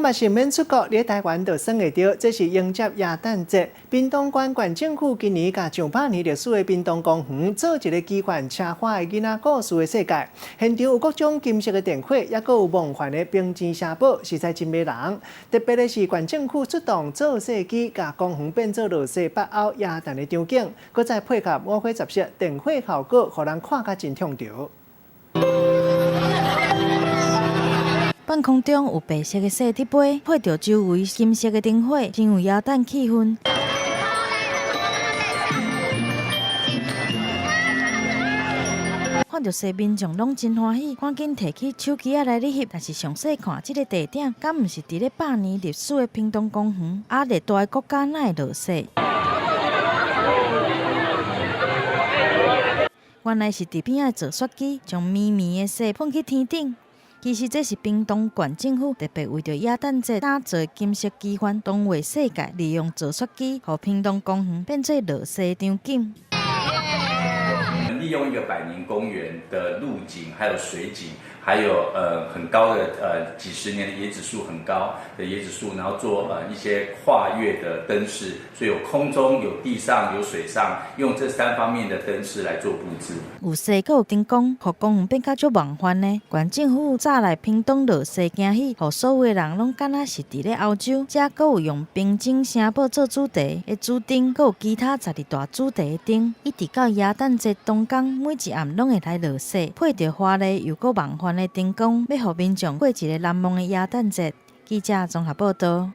嘛是免出國，佇台灣就耍會著。這是迎接耶誕節，屏東縣縣政府今年共上百年歷史的屏東公園做一個奇幻奢華的囡仔故事的世界。現場有各種金色的燈火，抑閣有夢幻的冰晶城堡，實在真迷人。特別的是縣政府出動造雪機，共公園變做落雪北歐耶誕的場景，閣再配合五花十色燈火效果，予人看甲真暢著。半空中有白色的雪佇飛，配著周圍金色的燈火，真有耶誕氣氛。看著雪，民眾攏真歡喜，趕緊提起手機仔來咧翕。但是詳細看，這个地點敢毋是佇咧百年歷史的屏東公園？亞熱帶國家哪會落雪？原來是佇邊仔的造雪機，將綿綿的雪噴去天頂。其實這是屏東縣政府特別為著耶誕節打造的金色奇幻動畫世界，利用造雪機，予屏東公園變做落雪場景。利用一個百年公園的路景，還有水景，還有很高的幾十年的椰子樹，很高的椰子樹，然後做一些跨越的燈飾，所以有空中、有地上、有水上，用這三方面的燈飾來做佈置。有雪閣有燈光，予公園變較足夢幻呢。縣政府早來屏東落雪驚喜，予所有的人攏敢若是佇咧歐洲。遮閣有用冰晶城堡做主題的主燈，閣有其他12大主題的燈，一直到耶誕節當工，每一暗攏會來落雪，配著華麗又閣夢幻的燈光，欲予民眾過一个難忘的耶誕節。記者綜合報導。